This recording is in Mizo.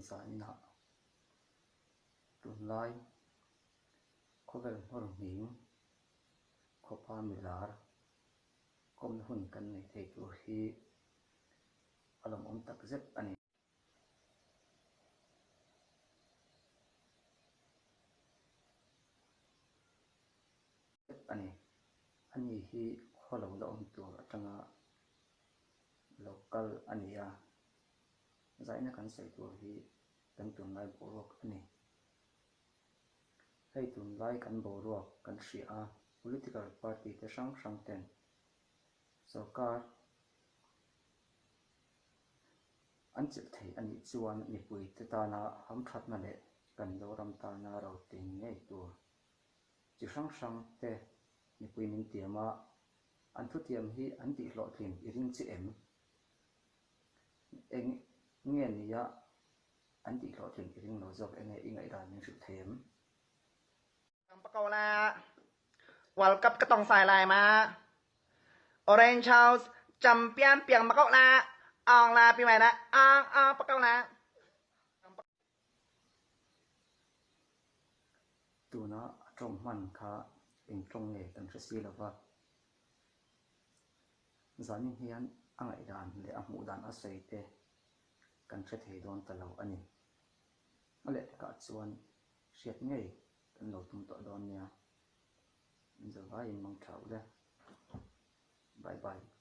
Zaninah tunlai khawvel hnawr hming khawpa milar kawmna hun kan nei thei tur hi a lawmawm tak zet a ni. A ni. Ani hi khaw lo la awm tur atanga lo kal a ni a, zaina kan sawi tur hi kan tunlai boruak a ni. Hei tunlai kan boruak kan hria a, political party te hrang hrang ten sorkar an chelh thei a nih chuan mipuite tana hamthatna leh kan Zoram tana roting ngei tur chi hrang hrang te mipui min tiam a, an thutiam hi an tihhlawhtlin i ring chi em? Eng nge nia an tihhlawhtlin i ring lo zawk enge i ngaihdan min hrilh thei em? Pakola World Cup ka tong sai lai ma Orange House champion piang ma ko la ong la pi mai na ong ong pakola. Tuna a tawng hman kha eng tawng nge kan hre si lo va, zanin hian a ngaihdan leh a hmuh dan a sawi te kan hre thei dawn ta lo a ni. A leh takah chuan hriat ngei kan lo tum tawh dawn nia. Zavaiin mang tha u le. Bye bye.